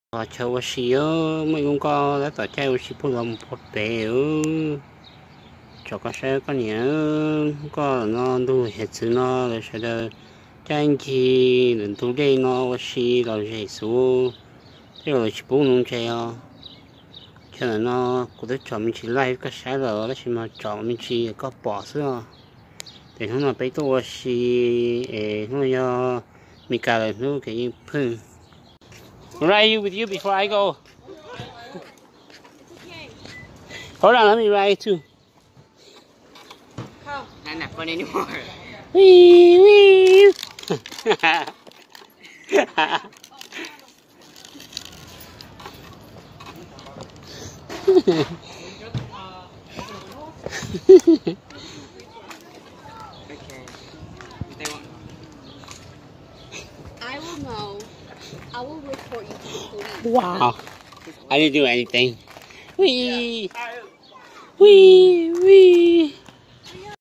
Qhov chaw ua si, muaj ib lub nkoj tab tom caij ua si puag los mus puag pem. Tsom koj saib koj niam, koj no ntug hiav txwv no lawv sawv daws caij ncig lawm ntug dej no ua si los zem xwb. Tej zaum lawv tsis pub nuv ntses os. Chaw ntawm no kuv twb tsom me ntsis live koj saib lawm tab sis mas tsom me ntsis koj pom xwb os. Ces hnub no peb tuaj ua si es hnub no yog Mes Kas lawv hnub kev yeej pheej. Ride you with you before I go. Hold on, let me ride too. Not that fun anymore. Wee, wee. Okay. They won't. I will know. I will report you to the police. Wow. I didn't do anything. Wee. Wee.